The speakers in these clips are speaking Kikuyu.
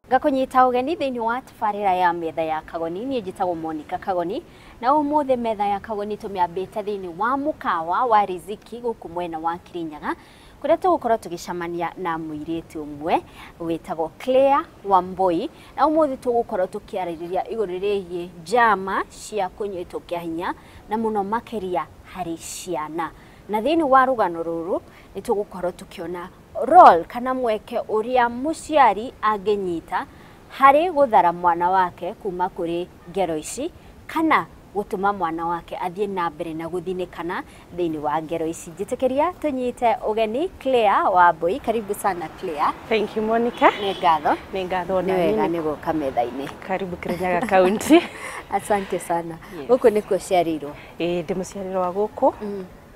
Ngakũnyita ũgeni thĩinĩ wa tabarĩra ya Metha ya Kagoni. Niĩ njĩtagwo Monica Kagoni, na ũmũthĩ Metha ya Kagoni tũmĩambĩte thĩinĩ wa mũkawa wa Riziki gũkũ mwena wa Kirinyaga, kũrĩa tũgũkorwo tũgĩcemania na mũirĩtu ũmwe wĩtagwo Claire Wambui, na ũmũthĩ tũgũkorwo tũkĩarĩrĩria igũrũ rĩgiĩ njama cia kũnyitwo kĩa hinya, na mũno makĩria harĩ ciana. Na thĩinĩ wa rũgano rũrũ nĩ tũgũkorwo tũkĩona role kana mweke ũrĩa mũciari angĩnyita harĩ gũthara mwana wake kuma kũrĩ ngero ici, kana gũtũma mwana wake athiĩ na mbere na gũthinĩkana thĩinĩ wa ngero ici. Njĩtĩkĩria tũnyite ũgeni Claire Wambui. Karibu sana, Claire. Thank you, Monica. Nĩ ngatho. Nĩ ngatho. Nĩ wega nĩ gũka metha-inĩ. Karibu Kirinyaga County. Asante sana. Gũkũ nĩkuo ciarĩirwo? Ĩĩ, ndĩ mũciarĩro wa gũkũ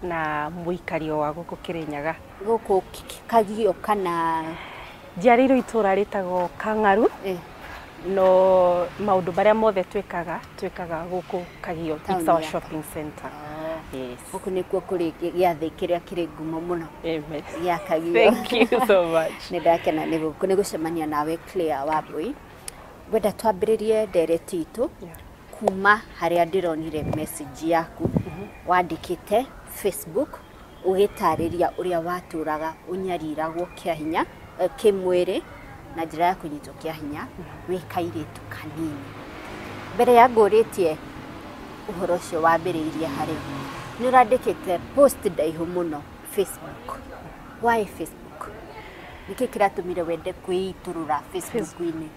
na mũikario wa gũkũ Kirinyaga. Gũkũ Kagio kana? Njiarĩirwo itũra rĩtagwo Kang'aru, no maũndũ marĩa mothe twĩkaga, twĩkaga gũkũ Kagio. It's our shopping center. Yes. Gũkũ nĩkuo kũrĩ gĩathĩ kĩrĩa kĩrĩ ngumo mũno Amen. gĩa Kagio. Thank you so much. Nĩ ndakena nĩ gũcemania nawe, Claire Wambui. Ngwenda twambĩrĩrie ndereti itũ kuma harĩa ndĩronire message yaku wandĩkĩte Facebook, ũgĩtarĩria ũrĩa watũraga ũnyariragwo kĩa hinya kĩmwĩrĩ na njĩra ya kũnyitwo kĩa hinya wĩ kairĩtu kanini. Mbere ya ngũrĩtie ũhoro ũcio wambĩrĩirie harĩ, nĩ ũrandĩkĩte post ndaihu mũno Facebook. Why Facebook? Nĩkĩ kĩratũmire wende kwĩitũrũra Facebook-inĩ?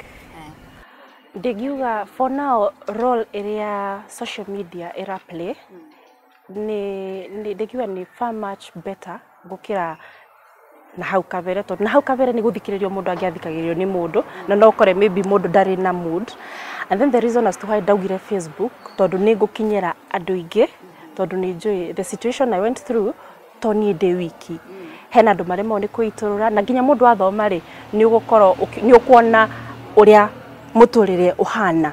Ndingiuga for now role ĩrĩa social media ĩra play nĩ ndingiuga nĩ far much better gũkĩra na hau kabere, tondũ na hau kabere nĩ gũthikĩrĩrio mũndũ angĩathikagĩrĩrio nĩ mũndũ, na no ũkore maybe mũndũ ndarĩ na mood. And then the reason as to why ndaugire Facebook, tondũ nĩ ngũkinyĩra andũ aingĩ, tondũ nĩ njũĩ the situation I went through to niĩ ndĩ wiki, hena andũ maremagwo nĩ kwĩitũrũra, na nginya mũndũ athoma rĩ, nĩ ũgũkorwo nĩ ũkuona ũrĩa mũtũrĩre ũhana,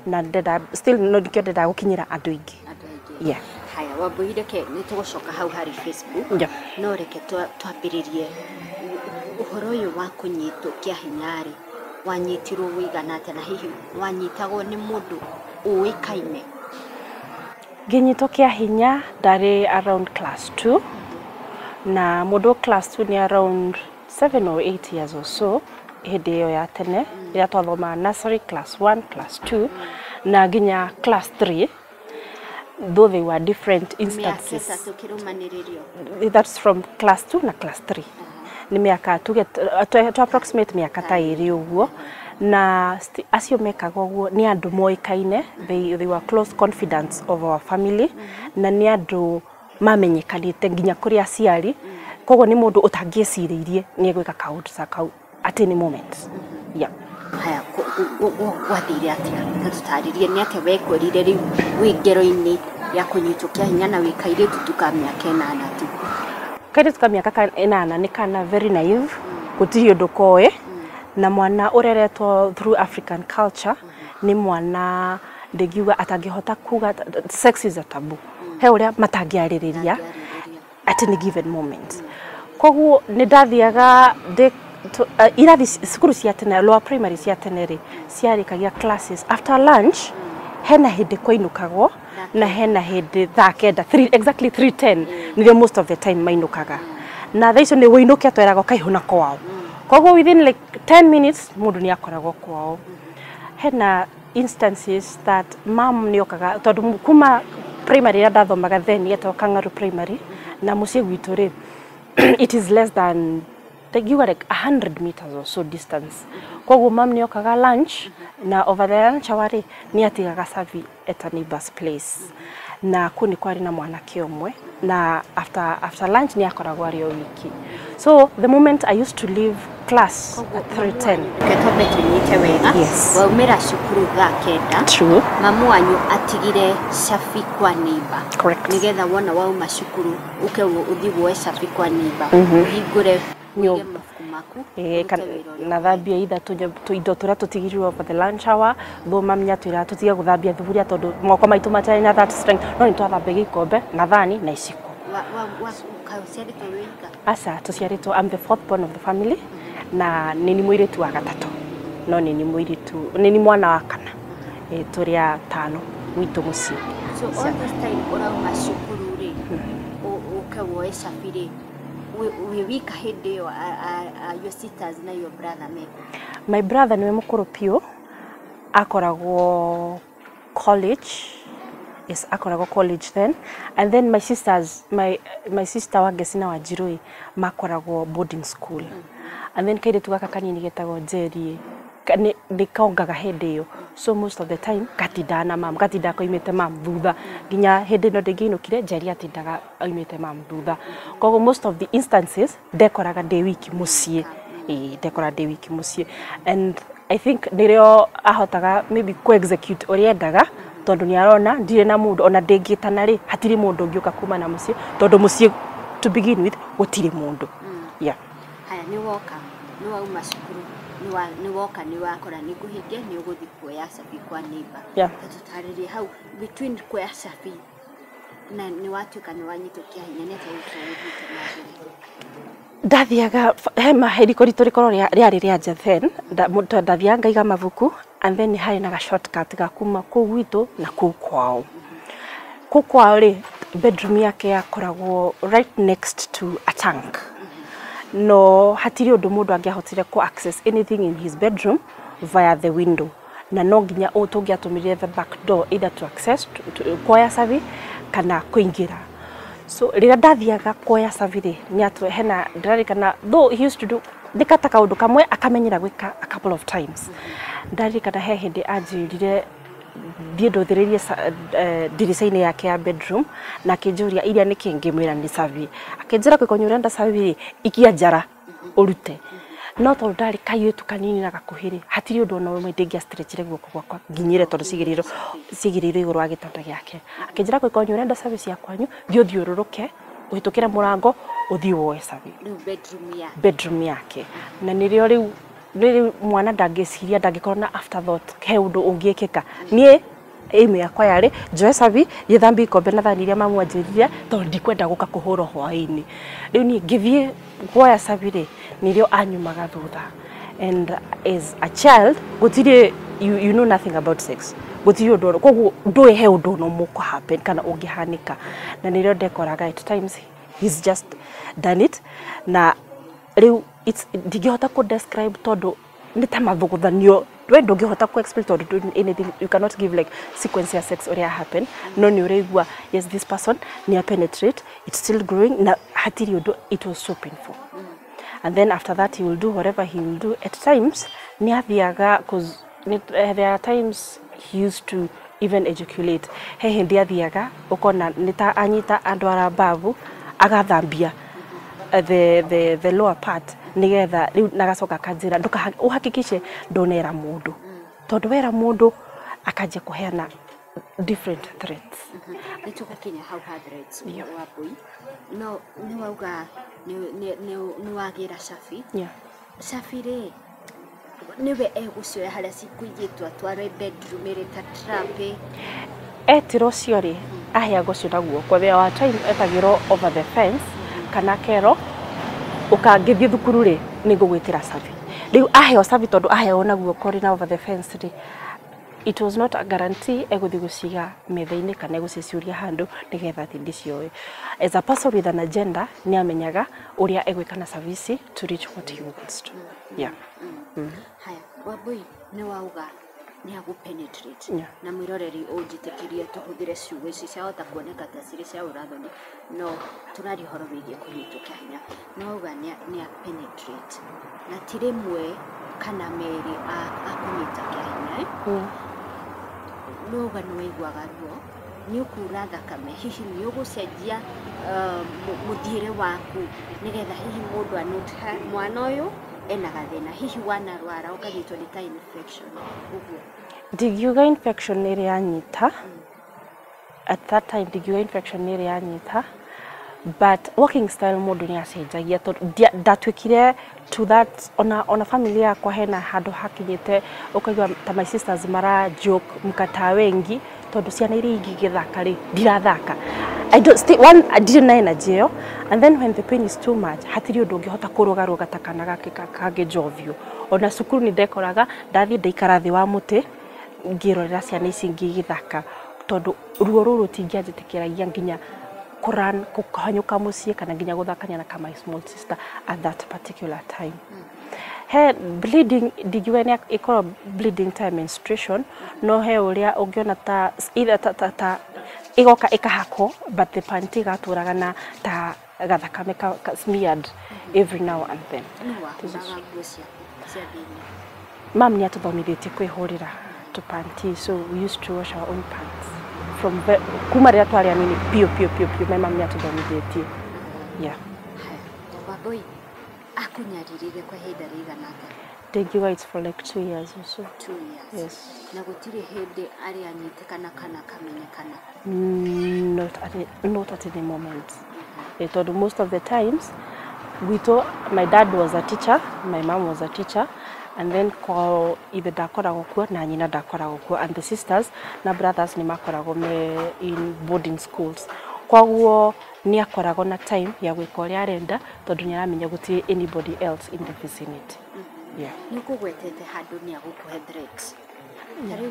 na ndenda still no ndikĩo ndenda gũkinyĩra andũ aingĩ. Andũ aingĩ. Yeah. Haya, Wambui, reke nĩ tũgũcoka hau harĩ Facebook, no reke twambĩrĩrie ũhoro ũyũ wa kũnyitwo kĩa hinya rĩ, wanyitirwo wĩigana atĩa, na hihi wanyitagwo nĩ mũndũ ũĩkaine? Ngĩnyitwo kĩa hinya ndarĩ around class 2, na mũndũ class 2 nĩ around 7 or 8 years or so, hĩndĩ ĩyo ya tene rĩrĩa twathomaga nursery, class 1, class 2 na nginya class 3, though they were different Mĩaka instances. 3 kĩrũmanĩrĩrio? That's from class 2 na class 3, nĩ mĩaka tuge to approximate mĩaka ta 2 ũguo. Na acio mekaga ũguo nĩ andũ moĩkaine. They were close confidants of our family, na nĩ andũ mamenyekanĩte nginya kũrĩ aciari, koguo nĩ mũndũ ũtangĩecirĩirie nĩ egwĩka kaũndũ ta kau at any moment, yeah. Haya, gwathire atĩa? Ta tũtarĩrie nĩ atĩa wekorire rĩu wĩ ngero-inĩ ya kũnyitwo kĩa hinya na wĩ kairĩtu tu ka mĩaka 8 tu. Kairĩtu ka mĩaka 8 nĩ kana very naive, gũtirĩ ũndũ koĩ, na mwana ũreretwo through African culture nĩ mwana ndingiuga atangĩhota kuga sex is a taboo, he ũrĩa matangĩarĩrĩria at any given moment. Koguo nĩ ndathiaga ndĩ irathi cukuru cia tene, lower primary cia tene rĩ, ciarĩkagia classes after lunch. Hena hĩndĩ kwainũkagwo na hena hĩndĩ thaa 9, 3 exactly, 3:10 nĩrĩo most of the time mainũkaga, na thaa icio nĩ wĩinũke tweragwo kaihũna kwao. Koguo within like 10 minutes mũndũ nĩ akoragwo kwao. Hena instances that mam nĩ okaga, tondũ kuma primary ĩrĩa ndathomaga then yetagwo Kangaru Primary, na mũciĩ gwitũ rĩ, it is less than, ngiuga, like 100 meters or so distance. Koguo mam nĩ okaga lunch, na over the lunch hour rĩ, nĩ atigaga cabi at a neighbor's place, na kũu nĩ kwarĩ na mwanake ũmwe, na after lunch nĩ akoragwo arĩ o wiki. So the moment I used to leave class at 3:10. Reke twambe tũnyite wega. Yes. Waumĩra cukuru thaa 9? True. Mamu wanyu atigire cabi kwa neighbor? Correct. Nigetha wona wauma cukuru ũke ũthiĩ woe cabi kwa neighbor, ũhingũre, ũige mabuku maku, ũrute wĩra ũrĩa Na thambia itha tũindo tũrĩa tũtigirwo over the lunch hour, though mami atwĩraga tũtige gũthambia thuburia tondũ moko maitũ matarĩ na that strength, no nĩ twathambagia ikombe na thani na iciko. Ũciarĩtwo wĩ wika? Aca, tũciarĩtwo, I'm the fourth born of the family, na nĩ ni mũirĩtu wa gatatũ. No nĩ ni mũirĩtu, nĩ ni mwana wa kana, tũrĩ atano gwitũ mũciĩ. So all this time ũrauma cukuru rĩ, ũke woe cabi rĩ, wĩ wika hĩndĩ ĩyo, your sisters na your brother meko? My brother nĩwe mũkũrũ biũ, akoragwo college. Yes, akoragwo college then. And then my sisters, my sister wa Ngeci na Wanjirũ makoragwo boarding school. And then kairĩtu gaka kanini getagwo Njeri nĩ kongaga hĩndĩ ĩyo, so most of the time gatindaga na mam, gatindaga koimĩte mam thutha nginya hĩndĩ ĩno ndĩngĩinũkire. Njeri atindaga oimĩte mam thutha, koguo most of the instances ndekoraga ndĩ wiki mũciĩ. Ĩĩ, ndekoraga ndĩ wiki mũciĩ, and I think nĩrĩo ahotaga maybe ku execute ũrĩa endaga, tondũ nĩ arona ndirĩ na mũndũ, ona ndĩngĩtana rĩ, hatirĩ mũndũ ũngĩũka kuma na mũciĩ, tondũ mũciĩ to begin with gũtirĩ mũndũ. Yeah. Haya, nĩ woka, nĩ wauma cukuru, nĩ woka, nĩ wakora nĩ kũhinge, nĩ ũgũthiĩ kuoya cabi kwa neighbor. Yeah. Ta tũtarĩrie hau between kuoya cabi na nĩ watuĩka nĩ wanyitwo kĩa hinya, nĩ atĩa ũthiĩte na mbere? Ndathiaga he riko ritũ rĩkorwo rĩarĩ rĩa nja, then ndathiaga ngaiga mabuku, and then harĩ na ga shortcut ga kuma kũu gwitũ na kũu kwao. Kũu kwao rĩ, bedroom yake yakoragwo right next to a tank, no hatirĩ ũndũ mũndũ angĩahotire ku access anything in his bedroom via the window, na no nginya ũ tũngĩatũmĩrire the back door either to access kuoya cabi kana kũingĩra. So rĩrĩa ndathiaga kuoya cabi rĩ, nĩ atũ hena ndĩraririkana, though he used to do nĩ kata kaũndũ kamwe akamenyera gwĩka a couple of times. Ndarikana he hĩndĩ anjĩrire thiĩ ndũthĩrĩrie ndirica-inĩ yake ya bedroom, na akĩnjũria iria nĩkĩ, ngĩmwĩra nĩ cabi. Akĩnjĩra kũikonya ũrenda cabi rĩ, ikia njara ũrute. No tondũ ndarĩ kairĩtu kanini na gakuhĩ rĩ, hatirĩ ũndũ ona ũmwe ndĩngĩa guoko gwakwa nginyĩre, tondũ cigĩrĩirwo igũrũ wa gĩtanda gĩake. Akĩnjĩra kũikonya ũrenda cabi cia kwanyu, thiĩ ũthiũrũrũke ũhĩtũkĩre mũrango, ũthiĩ woe cabi. Rĩu bedroom ya Bedroom yake, na nĩrĩo rĩu rĩu mwana ndangĩciria, ndangĩkorwo na afterthought he ũndũ ũngĩkĩka. Niĩ aim yakwa yarĩ njoe cabi, gĩthambie ikombe na thani iria mamu anjĩrire, tondũ ndikwenda gũka kũhũrwo hwaĩ-inĩ. Rĩu niĩ ngĩthiĩ kuoya cabi rĩ, nĩrĩo anyumaga thutha, and as a child gũtirĩ you know nothing about sex, gũtirĩ ũndũ, koguo ndũĩ he ũndũ ona ũmwe ũkũ happen kana ũngĩhanĩka. Na nĩrĩo ndekoraga at times he's just done it, na rĩu ndingĩhota kũ describe tondũ nĩ ta mathũgũthanio we ndũngĩhota ku explain, tondũ anything you cannot give like sequence ya sex ũrĩa happen, no nĩ ũraigua yes, this person nĩ penetrate, it's still growing na hatirĩ ũndũ. It was so painful. And then after that he will do whatever he will do. At times nĩ athiaga, cause there are times he used to even ejaculate. He hĩndĩ athiaga ũkona nĩ ta anyita andwara babu, agathambia the lower part nigetha rĩu, nagacoka akanjĩra ũhakikishe ndũnera mũndũ, tondũ wera mũndũ akanjia kũheana different threats. Nĩ tũgũkinya hau ha threats. Wambui, no nĩ wauga nĩ wagĩra cabi. Yeah. Cabi rĩ, nĩwe egũcioya harĩa cikũigĩtwo atware bedroom ĩrĩ ta trap? Etirwo cio rĩ, aheagwo cio na guoko. There were time etagĩrwo over the fence, kana kerwo ũkangĩthiĩ thukuru rĩ, nĩ ngũgwĩtĩra cabi. Rĩu aheo cabi, tondũ aheo na guoko rĩ, na over the fence rĩ, it was not a guarantee egũthiĩ gũciga metha-inĩ kana egũciciũria handũ nĩgetha atĩ ndĩcioe. As a person with an agenda, nĩ amenyaga ũrĩa egwĩka na cabi ici to reach what he wants to. Yeah. Haya, Wambui, nĩ wauga nĩ agũ penetrate. Na mwĩroreri, ũnjĩtĩkĩrie tũhũthĩre ciugo ici, ciahota kuoneka ta cirĩ cia ũrathoni, no tũraria ũhoro wĩgiĩ kũnyitwo kĩa hinya. Nĩ wauga nĩ a penetrate na ti rĩmwe kana merĩ akũnyita kĩa hinya, eh? Nĩ wauga nĩ waiguaga ruo, nĩ ũkura thakame, hihi nĩ ũgũcenjia mũthiĩre waku nĩgetha hihi mũndũ anote mwana ũyũ ena gathĩna, hihi wanarwara ũkanyitwo nĩ ta infection ũguo? Ndingiuga infection nĩ ĩrĩ yanyita at that time, ndingiuga infection nĩ ĩrĩ yanyita, but walking style mũndũ nĩ acenjagia, tondũ ndatuĩkire to that ona family yakwa hena handũ hakinyĩte ũkaigua ta my sisters mara joke mkataa wengi, tondũ ciana iria ingĩ igĩthaka rĩ, ndirathaka. I don't stay one, ndirĩ na energy ĩyo. And then when the pain is too much, hatirĩ ũndũ ũngĩhota kũrũgarũga ta kana gake kangĩnjovio. Ona cukuru nĩ ndekoraga ndathiĩ ndaikara thĩ wa mũtĩ ngĩrorera ciana ici ingĩ igĩthaka, tondũ ruo rũrũ rũtingĩanjĩtĩkĩragia nginya kũran kũhanyũka mũciĩ kana nginya gũthakania na my small sister at that particular time. He bleeding, ndingiuga nĩ ĩkorwo bleeding time menstruation, no he ũrĩa ũngĩona ta either ta igoka ĩkahakwo, but the panty gatũraga na ta gathakame ka smeared every now and then. Nũ wahũraga nguo ciaku cia thĩinĩ? Mam nĩ atũthomithĩtie kwĩhũrĩra tũpanti, so we used to wash our own pants from kuma rĩrĩa twarĩ anini piũ piũ piũ piũ. My mam nĩ atũthomithĩtie, yeah. Haya, Wambui akũnyaririre kwa ihinda rĩigana atĩa? Ndingiuga it's for like 2 years or so. 2 years? Yes. Na gũtirĩ hĩndĩ arĩ anyitĩkana kana akamenyekana? Not at any moment. Tondũ most of the times gwitũ, my dad was a teacher, my mom was a teacher, and then kwao ithe ndakoragwo kuo na nyina ndakoragwo kuo, and the sisters na brothers nĩ makoragwo me in boarding schools. Koguo nĩ akoragwo na time ya gwĩka ũrĩa arenda, tondũ nĩ aramenya gũtirĩ anybody else in the vicinity, yeah. Nĩ ũkũgwetete handũ nĩ agũkũhe threat. Ta rĩu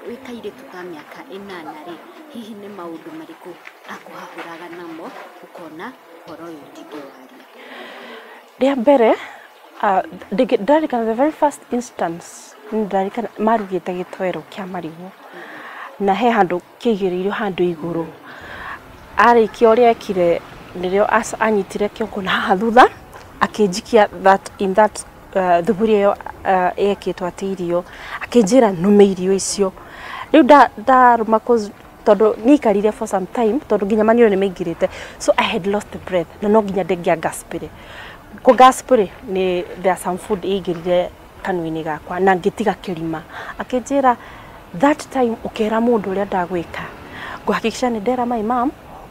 wĩ kairĩtu ka mĩaka 8 rĩ, hihi nĩ maũndũ marĩkũ akũhahũraga namo ũkona ũhoro ũyũ ndingĩwaria? Rĩa mbere, ndarikana the very first instance, ndarikana marugĩte gĩtoero kĩa marigũ na he handũ kĩigĩrĩirwo handũ igũrũ. Arĩkia ũrĩa ekire, nĩrĩo anyitire kĩongo na haha thutha akĩnjikia that in that thuburia ĩyo yekĩtwo atĩ irio, akĩnjĩra nũme irio icio. Rĩu ndarũma tondũ nĩaikarire for some time, tondũ nginya maniũrũ nĩ maingĩrĩte, so I had lost the breath na no nginya ndĩngĩa gaspire. Kũ gasp rĩ, nĩ there are some food ĩingĩrire kanua-inĩ gakwa na ngĩtiga kĩrima. Akĩnjĩra that time ũkera mũndũ ũrĩa ndagwĩka, ngũhakikisha nĩ ndera my mom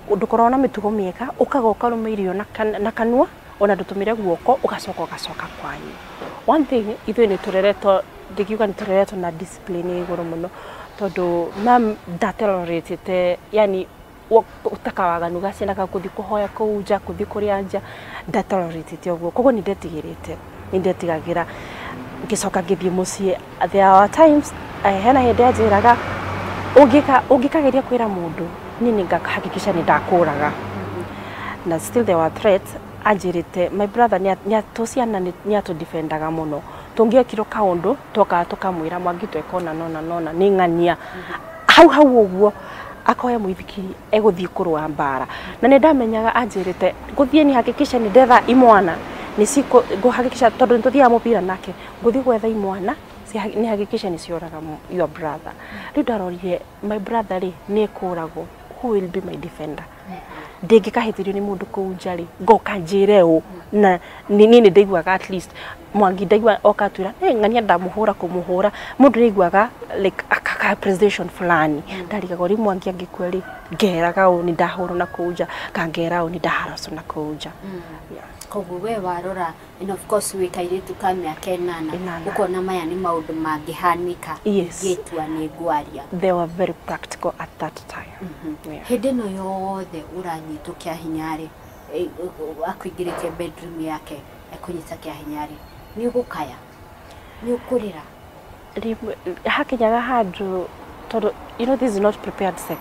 ndũkorwo na mĩtugo mĩega, ũkaga ũkarũma irio na kanua, ona ndũtũmĩre guoko, ũgacoka ũgacoka kwanyu. One thing, ithuĩ nĩ tũreretwo, ndingiuga nĩ tũreretwo na discipline ĩ igũrũ mũno, tondũ mam ndatoleratĩte yani takawaganu ga ciana ga gũthiĩ kũhoya kũu nja, gũthiĩ kũrĩa nja, ndatoleratĩte ũguo. Koguo nĩ ndetigĩrĩte, nĩ ndetigagĩra. Ngĩcoka ngĩthiĩ mũciĩ. There are times, hena hĩndĩ anjĩraga ũngĩka ũngĩkageria kwĩra mũndũ, niĩ nĩ ngahakikisha nĩ ndakũraga. Na still there were threats. Anjĩrĩte my brother nĩ tũciana nĩ atũdefendaga mũno. Tũngĩekirwo kaũndũ, twokaga tũkamwĩra, "Mwangi, tweka ũna nona nona nĩ ng'ania." Hau hau ũguo akoya mũithikiri egũthiĩ kũrũa mbara. Na nĩ ndamenyaga anjĩrĩte gũthiĩ nĩ hakikisha nĩ ndetha imwana nĩ cikũ ngũhakikisha, tondũ nĩ tũthiaga mũbira nake, ngũthiĩ gwetha imwana nĩ hakikisha nĩ cioraga your brother. Rĩu ndarorire my brother rĩ, nĩ ekũragwo, who will be my defender? Ndingĩkahĩtĩrio nĩ mũndũ kũu nja rĩ, ngoka njĩre ũ? Na niĩ nĩ ndaiguaga at least Mwangi ndaigua oka atwĩra, "Ĩ ng'ania ndamũhũra," kũmũhũra mũndũ nĩ aiguaga like aka presentation fulani. Ndarigagwo rĩu Mwangi angĩkua rĩ, ngeraga ũ nĩ ndahũrwo na kũu nja, kana ngera ũ nĩ ndaharacwo na kũu nja? Yeah. Koguo we warora, and of course wĩ kairĩtu ka mĩaka 8, 8. ũkona maya nĩ maũndũ mangĩhanĩka Yes. ngĩtua nĩ ngwaria. They were very practical at that time, yeah. Hĩndĩ ĩno yothe ũranyitwo kĩa hinya rĩ, akũingĩrĩtie bedroom yake ekũnyita kĩa hinya rĩ, nĩ ũgũkaya, nĩ ũkũrĩra? Rĩmwe hakinyaga handũ, tondũ you know this is not prepared sex,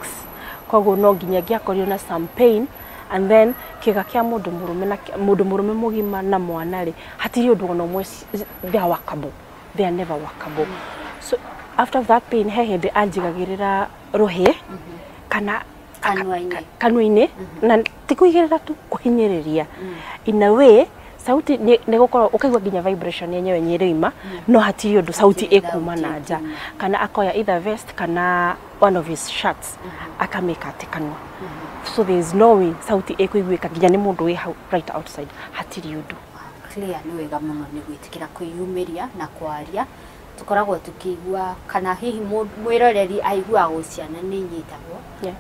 koguo no nginya ngĩakorirwo na some pain, and then kĩga kĩa mũndũ mũrũme na mũndũ mũrũme mũgima na mwana rĩ, hatirĩ ũndũ ona ũmwe they are workable, they are never workable. So after that pain, he hĩndĩ anjigagĩrĩra rũhĩ kana Kanua-inĩ. Kanua-inĩ, na ti kũigĩrĩra tu, kũhinyĩrĩria in a way sauti nĩ gũkorwo ũkaigua nginya vibration yenyewe nĩ ĩroima, no hatirĩ ũndũ sauti Hatirĩ ĩkuma sauti na nja. ĩkuuma. Kana akoya either vest kana one of his shirts akamĩka atĩ kanua, so there is no way sauti ĩkũiguĩka nginya nĩ mũndũ wĩ hau right outside, hatirĩ ũndũ. Clear, nĩ wega mũno nĩ gwĩtĩkĩra kwĩyumĩria na kwaria. Tũkoragwo tũkĩigua kana hihi mwĩroreri aiguaga ciana nĩ inyitagwo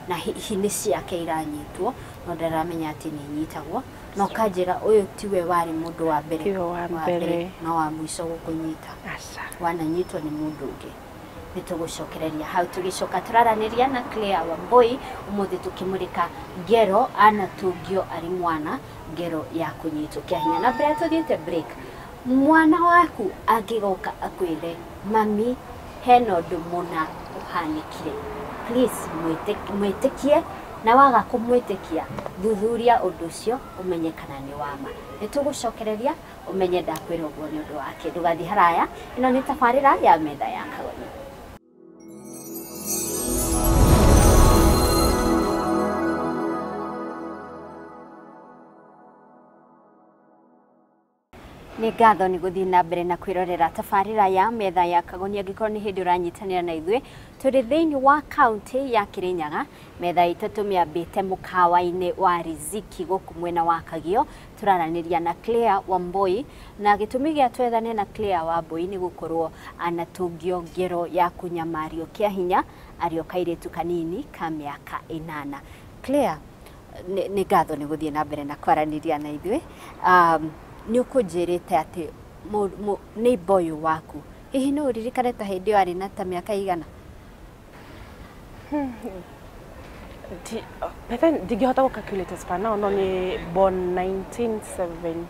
na hihi nĩ ciake iranyitwo, no ndaramenya atĩ nĩ inyitagwo. Na ũkanjĩra ũyũ tiwe warĩ mũndũ wa mbere? Tiwe wa mbere. Na wa mũico gũkũnyita? Aca. Wananyitwo nĩ mũndũ ũngĩ? Nĩ tũgũcokereria hau tũgĩcoka. Tũraranĩria na Claire Wambui ũmũthĩ tũkĩmũrĩka ngero anatungio arĩ mwana, ngero ya kũnyitwo kĩa hinya. Na mbere ya tũthiĩte break, Mwana waku angĩgoka akwĩre mami hena ũndũ mũna ũhanĩkire, please mwĩtĩkie, na waga kũmwĩtĩkia thuthuria ũndũ ũcio ũmenye kana nĩ wama. Nĩ tũgũcokereria ũmenye ndakwĩra ũguo nĩ ũndũ wake. Ndũgathiĩ haraya, ĩno nĩ tabarĩra ya Metha ya Kagoni. Nĩ ngatho nĩ gũthiĩ na mbere na kwĩrorera tabarĩra ya Metha ya Kagoni. Angĩkorwo nĩ hĩndĩ ũranyitanĩra na ithuĩ, tũrĩ thĩinĩ wa kaunti ya Kirinyaga. Metha itũ tũmĩambĩte mũkawa-inĩ wa Riziki gũkũ mwena wa Kagio. Tũraranĩria na Claire Wambui, na gĩtũmi gĩa twethane na Claire Wambui nĩ gũkorwo anatũngio ngero ya kũnyamario kĩa hinya arĩ o kairĩtu kanini ka mĩaka 8. Claire, nĩ ngatho nĩ gũthiĩ na mbere na kwaranĩria na ithuĩ. Nĩ ũkũnjĩrĩte atĩ neighbor ũyũ waku, hihi no ũririkane ta hĩndĩ ĩyo arĩ na ta mĩaka igana? Bethe ndingĩhota gũ calculate as per now, no nĩ born 1974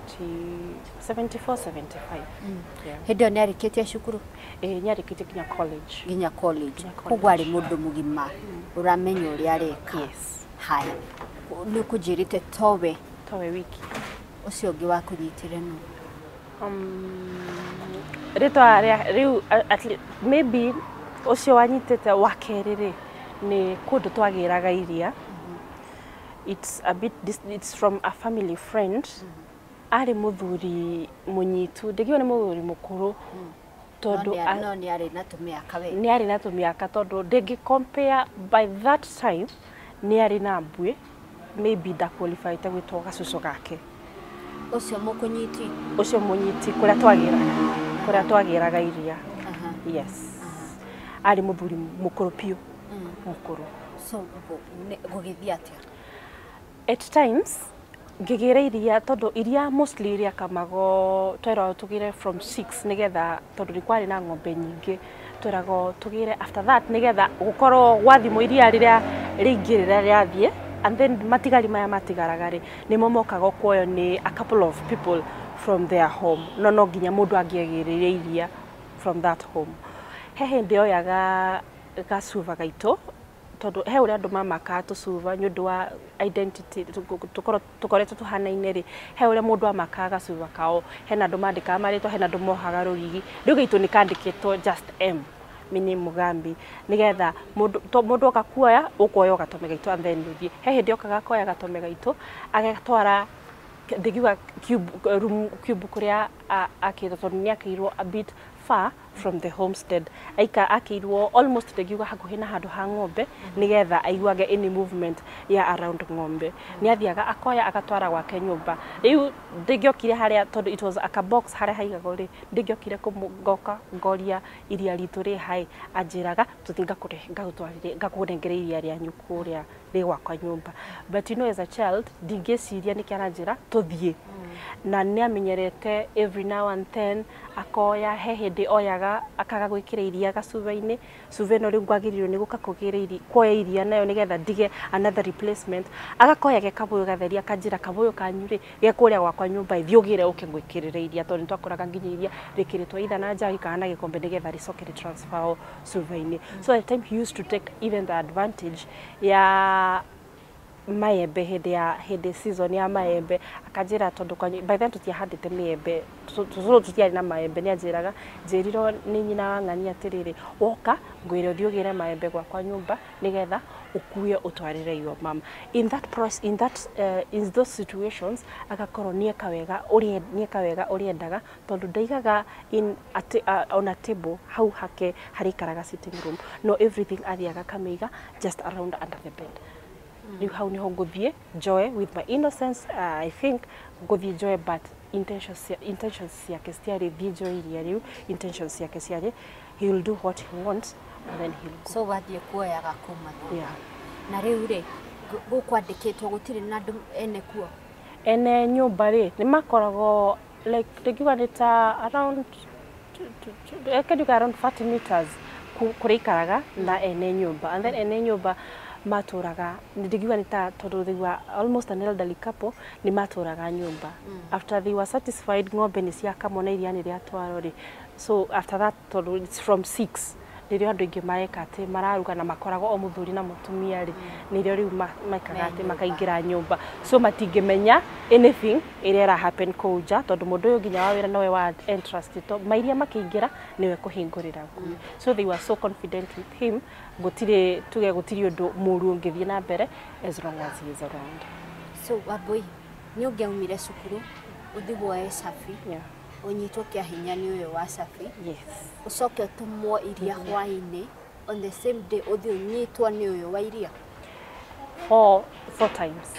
75. Hĩndĩ ĩyo nĩ arĩkĩtie cukuru? Ĩĩ, nĩ arĩkĩtie nginya college. Nginya college. Koguo arĩ mũndũ mũgima ũramenya ũrĩa areka. Yes. Haya, nĩ ũkũnjĩrĩte towe. Towe wiki. Ũcio ũngĩ wa kũnyitĩre nũ? Rĩtwa rĩa rĩu maybe ũcio wanyitĩte wa kerĩ rĩ, nĩ kũndũ twagĩraga iria. It's a bit, it's from a family friend. Arĩ mũthuri mũnyitu, ndĩngiuga nĩ mũthuri mũkũrũ, tondũ no nĩ arĩ na tũmĩaka we. Nĩ arĩ na tũmĩaka, tondũ ndĩngĩ compare by that time nĩ arĩ na mbuĩ, maybe ndaqualifyte gwĩtwo gacucu gake. Ũcio mũkũnyiti? Ũcio mũnyiti kũrĩa twagĩraga iria. Yes. Arĩ mũthuri mũkũrũ biũ. Mũkũrũ. So gũgĩthiĩ atĩa? At times ngĩgĩra iria, tondũ iria mostly rĩakamago tweragwo tũgĩre from 6 nĩgetha, tondũ nĩ kwarĩ na ng'ombe nyingĩ, tweragwo tũgĩre after that nĩgetha gũkorwo gwathimwo iria rĩrĩa rĩingĩ rĩrĩa rĩathiĩ, and then matigari maya matigaraga rĩ nĩmo mokaga kuoywo nĩ a couple of people from their home. No no nginya mũndũ angĩagĩrĩire iria from that home. He hĩndĩ oyaga gacuba gaitũ, tondũ he ũrĩa andũ mamakaga tũcuba nĩ ũndũ wa identity, tũkoretwo tũhanaine rĩ, he ũrĩa mũndũ amakaga gacuba kao, hena andũ mandĩkaga marĩtwa, hena andũ mohaga rũrigi. Rĩu gaitũ nĩ kandĩkĩtwo just M, meaning Mugambi, nĩgetha mũndũ oka kuoya, ũkuoya gatome gaitũ and then ũthiĩ. He hĩndĩ okaga akoya gatome gaitũ, agatwara ndingiuga room cube kũrĩa akĩirwo, tondũ nĩ akĩirwo a bit far from the homestead. Aika akĩirwo almost ndingiuga hakuhĩ na handũ ha ng'ombe, nĩgetha aiguage any movement ya around ng'ombe. Nĩ athiaga akoya agatwara gwake nyũmba. Rĩu ndingĩokire harĩa, tondũ it was a box harĩa haigagwo rĩ, ndingĩokire ngoka ngoria iria ritũ rĩ haĩ, anjĩraga tũthiĩ ngagũtwarĩre, ngakũnengere iria rĩanyu kũrĩa rĩ gwakwa nyũmba. But you know, as a child ndingĩciria nĩkĩ aranjĩra tũthiĩ. Na nĩ amenyerete every now and then akoya, he hĩndĩ oyaga akaga gwĩkĩra iria gacuba-inĩ, cuba ĩno rĩu ngwagĩrĩirwo nĩ gũka kũgĩra iria, kuoya iria nayo nĩgetha ndige another replacement. Agakoya ge kabũyũ gatheri, akanjĩra kabũyũ kanyu rĩ ge kũrĩa gwakwa nyũmba, thiĩ ũgĩre ũke ngwĩkĩrĩre iria, tondũ nĩtwakoraga nginya iria rĩkĩrĩtwo either na njagi kana na gĩkombe nĩgetha rĩcoke rĩ-transfer cuba-inĩ. So at the time he used to take even the advantage ya maembe hĩndĩ season ya maembe, akanjĩra tondũ kwanyu by then tũtiahandĩte mĩembe, tũtiarĩ na maembe, nĩ anjĩraga njĩrirwo nĩ nyina wa ng'ania atĩrĩrĩ, woka ngwĩre ũthiĩ ũgĩre maembe gwakwa nyũmba nĩgetha ũkue ũtwarĩre your mom. In that process, in that in those situations agakorwo nĩeka wega ũrĩa nĩeka wega ũrĩa endaga, tondũ ndaigaga in on a table hau hake harĩikaraga sitting room, no everything athiaga akamĩiga just around under the bed. Rĩu hau niho ngũthiĩ njoe with my innocence, I think ngũthiĩ njoe, but intentions ciake citiarĩ thiĩ njoe iria rĩu, intentions ciake ciarĩ he will do what he wants and then he'll go. So wathiĩ kuoyaga kuma thutha. Yeah. Na rĩu rĩ gũkwandĩkĩtwo gũtirĩ na andũ ene kuo? Ene nyũmba rĩ nĩ makoragwo like ndingiuga nĩ ta around around 40 meters kũrĩa ikaraga na ene nyũmba, and then ene nyũmba Matũraga, ndingiuga nĩ ta tondũ they were almost an elderly couple, nĩ matũraga nyũmba. After they were satisfied ng'ombe nĩ ciakamwo na iria nĩ rĩatwarwo rĩ, so after that, tondũ it's from 6 nĩrĩo andũ aingĩ mareka atĩ mararuga na makoragwo o mũthuri na mũtumia rĩ, nĩrĩo rĩu maikaga Me atĩ nyũmba. Makaingĩra nyũmba, so matingĩmenya anything ĩrĩa ĩra happen kũu nja, tondũ mũndũ ũyũ nginya wa wĩra nowe wa entrust to mairia makĩingĩra nĩwe kũhingũrĩra ngui. So they were so confident with him, gũtirĩ tuge gũtirĩ ũndũ mũru ũngĩthiĩ na mbere as long as he is around. So Wambui, nĩ ũngĩaumire cukuru ũthiĩ woe cabi, ũnyitwo kĩa hinya nĩ ũyũ wa cabi, ũcoke ũtũmwo iria hwaĩ-inĩ on the same day, ũthiĩ ũnyitwo nĩ ũyũ wa iria? Four times.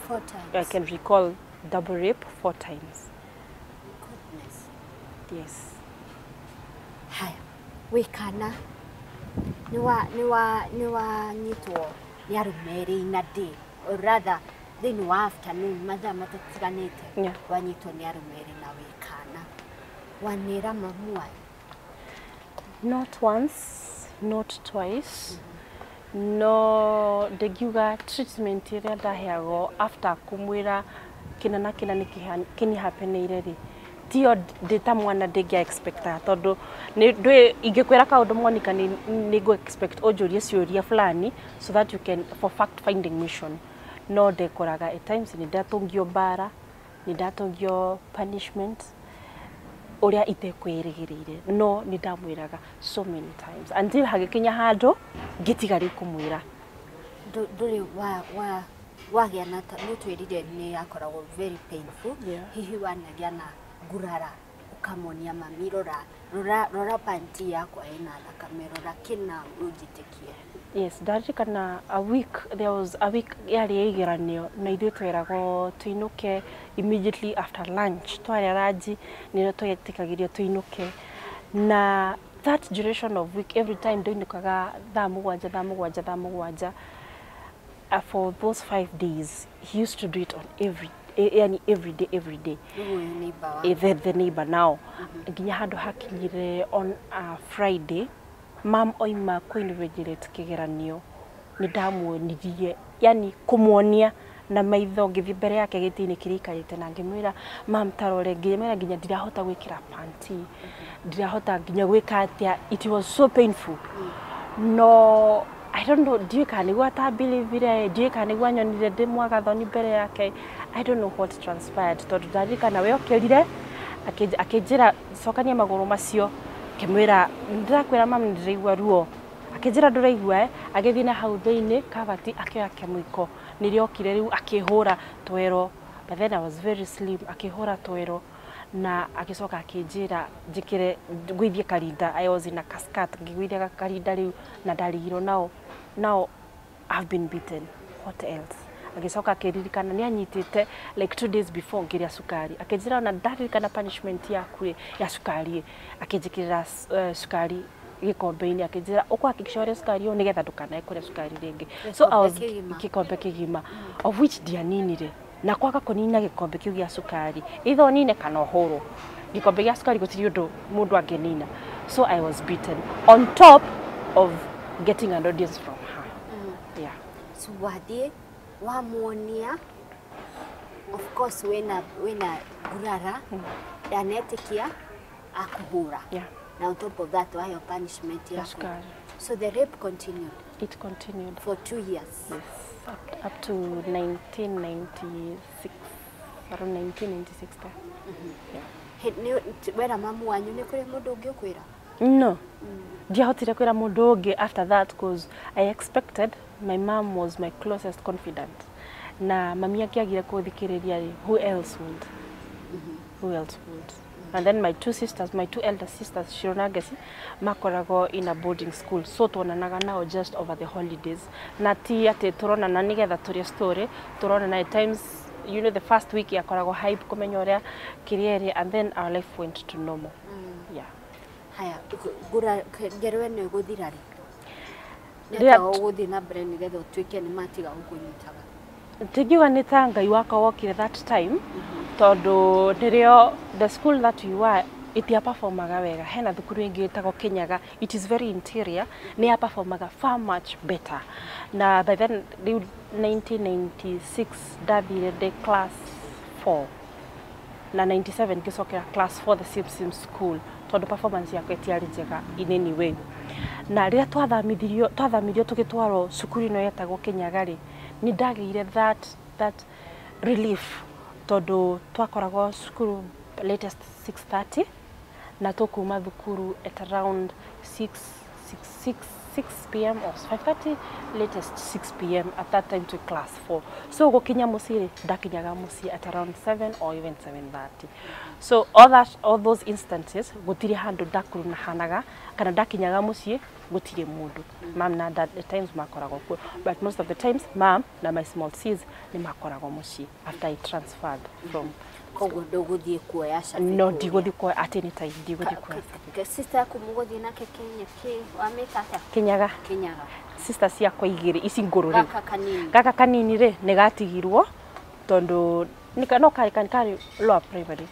Four times. I can recall double rape four times. Goodness. Yes. Haya, wĩ kana nĩ wanyitwo nĩ arũme erĩ in a day, or rather thĩinĩ wa afternoon, mathaa matatiganĩte? Wanyitwo nĩ arũme erĩ na wĩ kana, wanĩra mamu wanyu? Not once, not twice. No ndingiuga treatment ĩrĩa ndaheagwo after kumwĩra kĩna na kĩna nĩ kĩnihapeneire rĩ, tiyo ndĩ ta mwana ndĩngĩa expectaga, tondũ nĩ ndwĩ ingĩkwĩra kaũndũ, Monica, nĩ ngũ expect ũnjũrie ciũria fulani so that you can for fact finding mission. No ndekoraga at times nĩ ndatũngio mbara, nĩ ndatũngio punishment ũrĩa itekwĩrĩgĩrĩire. No nĩ ndamwĩraga so many times until hagĩkinya handũ ngĩtiga rĩu kũmwĩra. Ndũrĩ wa wa wagĩa na nĩ ũtwĩrire nĩ yakoragwo very painful. Hihi wanagĩa na ngurara ũkamonia, "Mami, rora, rora, rora panti yakwa ĩna thakame, rora kĩna, ũnjĩtĩkie"? Yes, ndaririkana a week, there was a week yarĩ ya igeranio na ithuĩ tweragwo tũinũke immediately after lunch. Twarĩa ranji nĩrĩo twetĩkagĩrio tũinũke, na that duration of week, every time ndainũkaga thaa 7, thaa 7, thaa 7. For those 5 days he used to do it on every yani every day, every day. Rĩu ũyũ neighbor wa The neighbor now, nginya handũ hakinyire on a Friday, mam oima kũinvigilate kĩgeranio, nĩ ndamuonirie, yani kũmuonia na maitho, ngĩthiĩ mbere yake gĩtĩ-inĩ kĩrĩa aikarĩte na ngĩmwĩra, "Mam, tarore." Ngĩmwĩra nginya ndirahota gwĩkĩra panti, ndirahota nginya gwĩka atĩa. It was so painful. No I don't know, ndiũĩ kana nĩguo atambelievire, ndiũĩ kana nĩguo anyonire ndĩ mwagathoni mbere yake. I don't know what transpired, tondũ ndaririkana we okĩrire akĩnjĩra cokania magũrũ macio. Ngĩmwĩra, "Ndĩrakwĩra mami, ndĩraigua ruo." Akĩnjĩra, "Ndũraigua eh?" Agĩthiĩ na hau thĩinĩ kabati, akĩoya kĩmũiko, nĩrĩo okire rĩu akĩhũra twero. But then I was very slim. Akĩhũra twero na agĩcoka akĩnjĩra njĩkĩre ngũithie karinda. I was in a casket, ngĩgũithia karinda rĩu na ndarigirwo nao now I've been beaten, what else? Agĩcoka akĩririkana nĩ anyitĩte like 2 days before ngĩrĩa cukari. Akĩnjĩra, "Ona ndaririkana punishment yaku ĩ, ya cukari ĩ." Akĩnjĩkĩrĩra cukari gĩkombe-inĩ, akĩnjĩra, "Ũkũhakikisha ũrĩa cukari ũyũ nĩgetha ndũkanae kũrĩa cukari rĩngĩ." So I was Gĩkombe kĩgima. Gĩkombe kĩgima, of which ndianinire, na kwaga kũnina gĩkombe kĩu gĩa cukari, either ũnine kana ũhũrwo. Gĩkombe gĩa cukari gũtirĩ ũndũ mũndũ angĩnina. So I was beaten on top of getting an audience from her, yeah. So wathiĩ wamuonia, of course wĩna ngurara, ndanetĩkia, akũhũra, na on top of that waheo punishment ya yaku. Cukari. So the rape continued? It continued. For 2 years? Yes, up to 1996, around 1996 there, yeah. Wera mamu wanyu, nĩ kũrĩ mũndũ ũngĩ ũkwĩra? No, ndiahotire kwĩra mũndũ ũngĩ after that, cause I expected my mom was my closest confidant, na mami angĩagire kũthikĩrĩria rĩ, who else would, who else would? And then my two sisters, my two elder sisters, Shiro na Ngeci, makoragwo in a boarding school, so tuonanaga nao just over the holidays, na ti atĩ tũronana nĩgetha tũrĩe story. Tũronana at times, the first week yakoragwo hype kũmenya ũrĩa kĩrĩa ĩrĩ, and then our life went to normal, yeah. Haya, ngura ngero ĩno ĩgũthira rĩ? Rĩrĩa Nĩatĩa ũgũthiĩ na mbere nĩgetha ũtuĩke nĩ matiga gũkũnyitaga? Tingiuga nĩ ta Ngai wakwa wokire that time, tondũ nĩrĩo the school that we were Ĩtia performaga wega. Hena thukuru ĩngĩ ĩtagwo Kinyaga, it is very interior, nĩ ya performaga far much better. Na by then rĩu 1996 ndathire ndĩ class 4, na 97 ngĩcokera class 4, the same school, tondũ performance yakwa ĩtiarĩ njega in any way. Na rĩrĩa twathamirio tũgĩtwarwo cukuru ĩno yetagwo Kinyaga rĩ, nĩ ndagĩire that relief, tondũ twakoragwo cukuru latest 6:30 na tũkuma thukuru at around 6 6 6 p.m. or 5:30, latest 6 p.m. At that time to class 4, so gũkinya mũciĩ rĩ, ndakinyaga mũciĩ at around 7 or even 7:30. So all those instances gũtirĩ handũ ndakurunahanaga kana ndakinyaga mũciĩ gũtirĩ mũndũ. Mam na dad at times makoragwo kuo, but most of the times mam na my small sis nĩ makoragwo mũciĩ after I transferred from. Koguo ndũgũthiĩ kuoya cabi? No. Kũrĩa? Ndigũthiĩ kuoya at any time, ndigũthiĩ kuoya cabi. Sister yaku mũgũthiĩ nake Kenya kĩ wamĩta atĩa? Kinyaga. Kinyaga. Sister ciakwa igĩrĩ ici ngũrũ rĩu. Gaka kanini? Gaka kanini rĩ, nĩ gatigirwo tondũ no karĩ lower primary,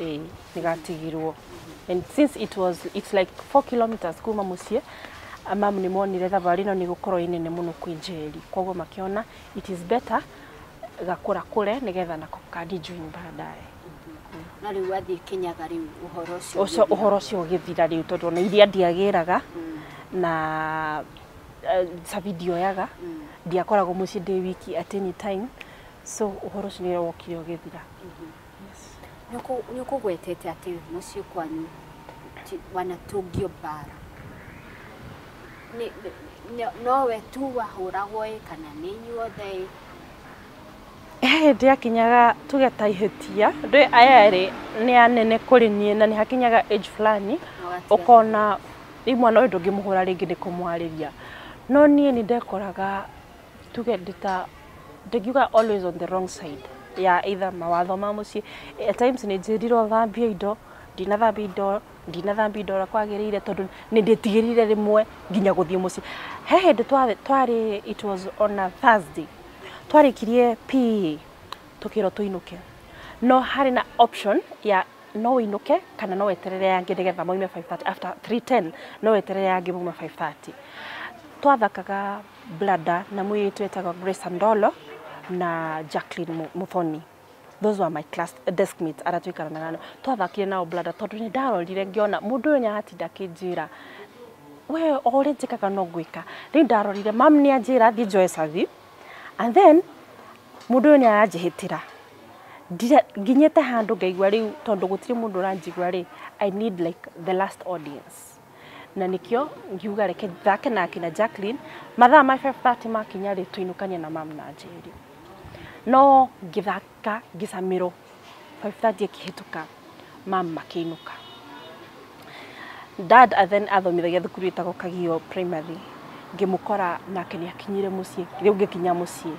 ĩĩ, nĩ gatigirwo. And since it's like 4 kilometers kuma mũciĩ, mamu nĩ monire thabarĩ ĩno nĩ gũkorwo ĩ nene mũno kwĩ Njeri, koguo makĩona it is better gakũra kũre nĩgetha nako kandi join baadaye. Na rĩu wathiĩ Kinyaga rĩu ũhoro ũcio ũcio ũgĩthira? Ũhoro ũcio ũgĩthira rĩu, tondũ ona iria ndiagĩraga na cabi ndioyaga, ndiakoragwo mũciĩ ndĩ wiki at any time, so ũhoro ũcio nĩ wokire ũgĩthira. Nĩ ũkũgwetete atĩ mũciĩ kwanyu wanatũngio mbara. Nowe tu wahũragwo ĩ kana nĩ inyuothe ĩ? He hĩndĩ yakinyaga tuge ta ihĩtia ndĩ aya erĩ nĩ anene kũrĩ niĩ, na nĩ hakinyaga age fulani Ũgatiga. Ũkona rĩu mwana ũyũ ndũngĩmũhũra rĩngĩ, nĩ kũmwarĩria. No niĩ nĩ ndekoraga tuge ndĩta ndingiuga always on the wrong side ya either mawatho ma mũciĩ. At times nĩ njĩrirwo thambie indo, ndinathambia indo, ndinathambia indo ũrĩa kwagĩrĩire, tondũ nĩ ndĩtigĩrire rĩmwe nginya gũthiĩ mũciĩ. He hĩndĩ twarĩ, it was on a Thursday, twarĩkirie PE, tũkĩrwo tũinũke, no harĩ na option ya no ũinũke kana no weterere angĩ nĩgetha maume 5:30. After 3:10 no weterere angĩ maume 5:30. Twathakaga blada na mũirĩtu wetagwo Grace Andolo na Jacqueline Muthoni. Those were my class desk mates arĩa tũikaranaga nao. Twathakire nao blada, tondũ nĩ ndarorire ngĩona mũndũ ũyũ nĩaratinda akĩnjĩra we o ũrĩa njĩkaga no ngwĩka. Rĩu ndarorire mam nĩ anjĩra thiĩ njoe cabi, and then mũndũ ũyũ nĩ aranjĩhĩtĩra. Nginyĩte handũ ngaigua rĩu tondũ gũtirĩ mũndũ ũranjigua rĩ, I need like the last audience, na nĩkĩo ngiuga reke thake nake na Jacqueline. Mathaa ma 5:30 makinya rĩ, tũinũkanie na mam na Njeri. No ngĩthaka ngĩcamĩrwo, 5:30 ĩkĩhĩtũka, mam makĩinũka. Dad then athomithagia thukuru ĩtagwo Kagio Primary, ngĩmũkora nake nĩ akinyire mũciĩ. Rĩu ngĩkinya mũciĩ,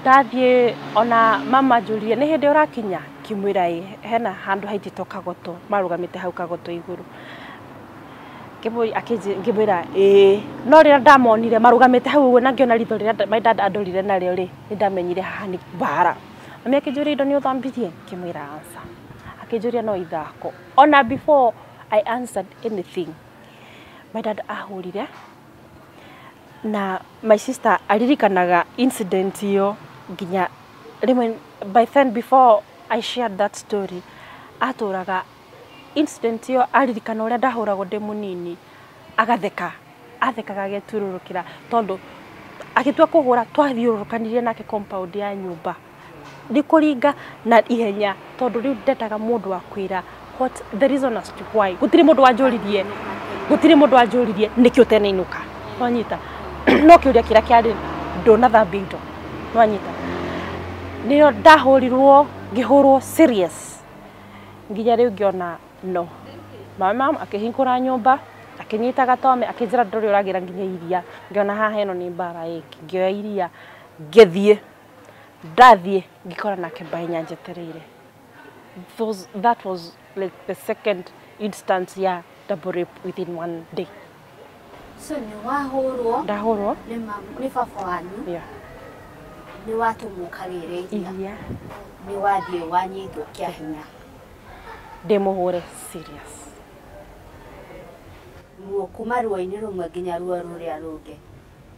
ndathiĩ ona mama anjũririe nĩ hĩndĩ ũrakinya, ngĩmwĩra ĩ, hena handũ haitĩtwo kagoto, marũgamĩte hau kagoto igũrũ. Ngĩmwĩra ĩĩ, no rĩrĩa ndamonire marũgamĩte hau ũguo na ngĩona ritho rĩrĩa my dad andorire narĩo rĩ, nĩ ndamenyire haha nĩ mbara. Mami akĩnjũria indo nĩ ũthambirie, ngĩmwĩra aca. Akĩnjũria no ithako. Ona before I answered anything, my dad ahũrire. Na my sister aririkanaga incident ĩyo nginya rĩmwe. By then, before I shared that story, atũraga incident ĩyo aririkana ũrĩa ndahũragwo ndĩ mũnini agatheka, athekaga ageturũrũkĩra, tondũ agĩtua kũhũra twathiũrũrũkanirie nake compound ya nyũmba nĩ kũringa na ihenya, tondũ rĩu ndendaga mũndũ wa kwĩra what the reason as to why. Gũtirĩ mũndũ wanjũririe, gũtirĩ mũndũ wanjũririe nĩkĩ ũtenainũka, nwanyita? No kĩũria kĩrĩa kĩarĩ, ndũnathambia indo, nwanyita? Nĩyo ndahũrirwo, ngĩhũrwo serious nginya rĩu ngĩona no. Mama akĩhingũra nyũmba, akĩnyita gatome, akĩnjĩra ndũrĩ ũragĩra nginya iria. Ngĩona haha ĩno nĩ mbara ĩngĩ. Ngĩoya iria ngĩthiĩ, ndathiĩ ngĩkora nake Bahenya njetereire. That was like the second instance ya double rape within one day. So nĩ wahũrwo? Ndahũrwo. Nĩ baba wanyu? Yeah. Nĩ watũmwo kagĩre iria? Iria. Nĩ wathiĩ wanyitwo kĩa hinya? Ndĩmũhũre serious. Ruo kuma ruo-inĩ rũmwe nginya ruo rũrĩa rũngĩ.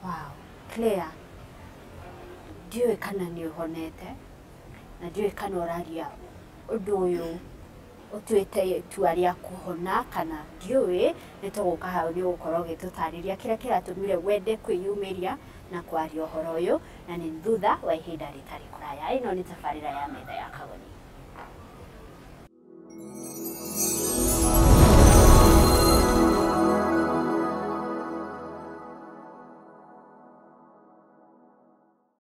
Wow. Claire, ndiũĩ kana nĩ ũhonete na ndiũĩ kana ũraria ũndũ ũyũ ũtuĩte itua rĩa kũhona kana ndiũĩ, nĩ tũgũka hau nĩ ũgũkorwo ũgĩtũtarĩria kĩrĩa kĩratũmire wende kwĩyumĩria na kwaria ũhoro ũyũ, na nĩ thutha wa ihinda rĩtarĩ kũraya. Ĩno nĩ tabarĩra ya Metha ya Kagoni.